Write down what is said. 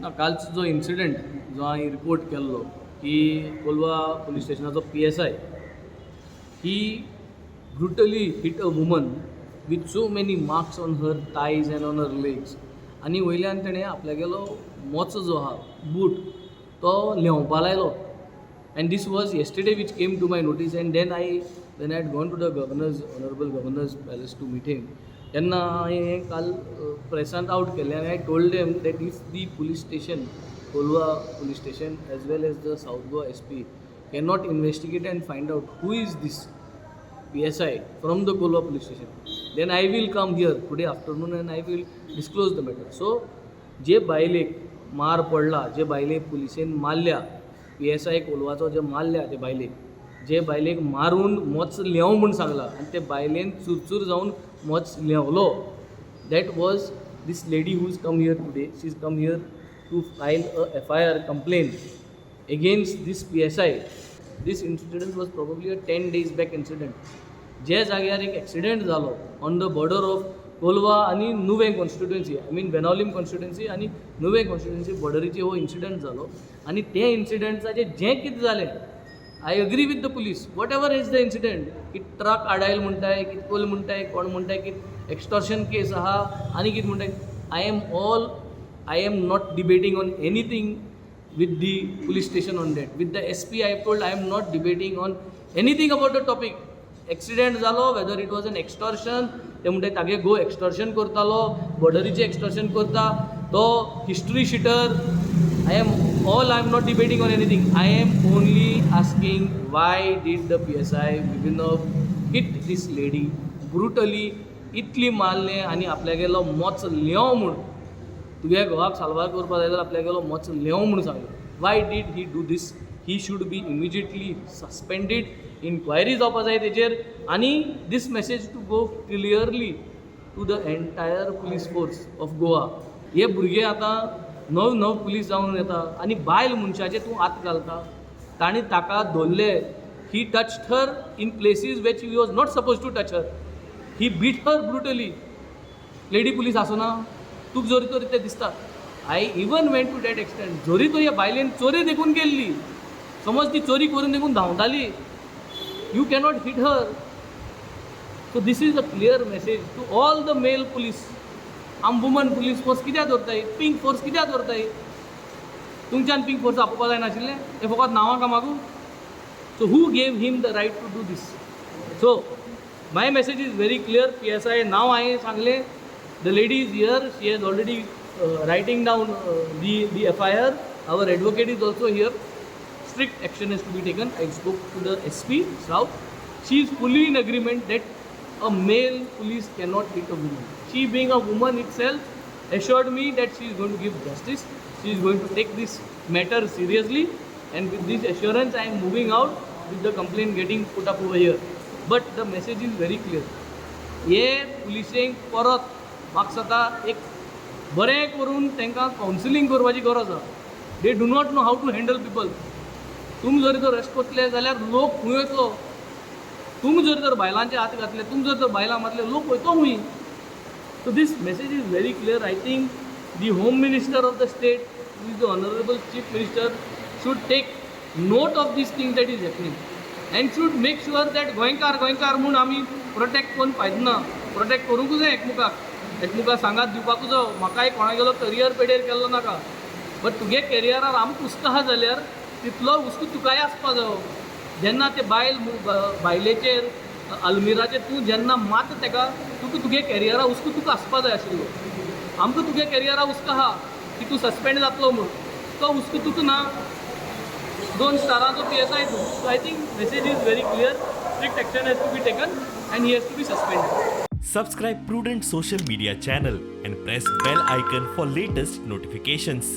ना, कालचो जो इन्सिडंट जो हांवें रिपोर्ट केल्लो की कोलवा पुलीस स्टेशनाचो PSI, he brutally hit a woman with so many marks on her thighs and on her legs. आनी वयल्यान तेणें आपल्यागेलो मोचो जो आहा, बूट, तो ल्हेंवपा लायलो. And this was yesterday which came to my notice, and then I when I had gone to the governor's, honourable governor's palace to meet him, तेन्ना हांवें हें काल प्रेसांत आवट केलें आनी I told them that if the police station, Colva police station, as well as the South Goa SP cannot investigate and find out who is this PSI from the Colva police station, then I will come here today afternoon and I will disclose the matter. So, जे बायलेक मार पडला, जे बायलेक पुलिसेन मारल्या, PSI कोलवाचो जे मारल्या ते बायलेक, जे बायलेक मारून मोच ल्हेंव म्हूण सांगला आनी ते बायलेन चुरचूर जावन मोच ल्हेंवलो, that was this lady who is come here today. She is come here to file a FIR complaint against this PSI. This incident was probably a 10 days back incident. जे जाग्यार एक एक्सिडेंट जालो on the border of Colva आनी नुवें constituency, I mean Benaulim constituency आनी नुवें constituency बॉर्डरीचेर हो incident जालो. आनी ते इन्सिडंटाचें जें कितें जालें, I agree with the police. Whatever is the incident, की ट्रक आडायल म्हणटाय, कितें कोल म्हणटाय, कोण म्हणटाय की एक्स्टॉर्शन केस आहा आनी कितें म्हणटाय, I am not debating on anything with the police station on that. With the SP, I have told I am not debating on anything about the topic. Accident जालो, whether it was an extortion, ते म्हणटाय तागे घोव extortion करतालो, बॉर्डरीचें extortion करता, तो history sheeter. I am not debating on anything. I am only asking, why did the PSI Vibinov hit this lady brutally? इतली मारलें आनी आपल्यागेलो मोच ल्हेंव म्हूण, तुगे घोवाक साल्वार करपा जाय जाल्यार आपल्यागेलो मोच ल्हेंव म्हूण सांगलें. Why did he do this? He should be immediately suspended. Inquiry जावपा जाय तेजेर आनी this message to go clearly to the entire police force of Goa. हे भुरगे आतां नव नव पुलीस जावन येता आनी बायल मनशाचेर तूं हात घालता. तांणी ताका धरले. He touched her in places which he was not suppose to touch her. He beat her brutally. Lady police आसना तुका जरी तर तें दिसता, I even went to that extent, जरी तर ह्या बायलेन चोरी देखून केल्ली, समज ती चोरी करून देखून धांवताली, you cannot hit her. So this is a clear message to all the male police. आम वुमन पुलीस फोर्स कित्याक दवरताय? पिंक फोर्स कित्याक दवरताय? तुमच्यान पिंक फोर्स आपोवपा जायनाशिल्लें? हे फकत नांवां कामाकू. So who gave him the right to do this? So my message is very clear. PSI नांव हांवें सांगलें. The lady is here. She has already writing down the FIR. Our advocate is also here. Strict action has to be taken. I spoke to the SP South. She is fully in agreement that a male police cannot hit a woman. She, being a woman itself, assured me that she is going to give justice. She is going to take this matter seriously, and with this assurance, I am moving out with the complaint getting put up over here. But the message is very clear. हे पुलिसेंक परत म्हाका दिसता एक बरें करून तांकां counselling करपाची गरज आसा. They do not know how to handle people. तुमी जर तर अरेस्ट करतले जाल्यार लोक खंय वयतलो? तुमी जर तर बायलांचे हात घातले, तुमी जर तर बायलां मारले, लोक वयतो खंय? So this message is very clear. I think the home minister of the state, who is the honourable chief minister, should take note of this thing that is happening and should make sure that गोंयकार गोंयकार म्हूण आमी protect करून फायदो ना. Protect करूंकूच जाय एकमुखाक, एकमुखाक सांगात दिवपाकूच जायो. म्हाकाय कोणागेलो करियर पेडेर केल्लो नाका, बट तुगे करियरार आमकां हुस्को आहा जाल्यार तितलो हुस्को तुकाय आसपा जायो. जेन्ना ते बायल बायलेचेर आलमिराचेर तूं जेन्ना मारता तेका, तुका तुगे कॅरियरा हुस्को तुका आसपा जाय आशिल्लो. आमकां तुगे कॅरियरा हुस्को आहा की तूं सस्पेंड जातलो म्हूण, तो हुस्को तुका ना. दोन स्टारांचो पीएसआय तूं. So I think message is very clear. Strict action has to be taken and he has to be suspended. Subscribe Prudent Social Media channel and press bell icon for latest notifications.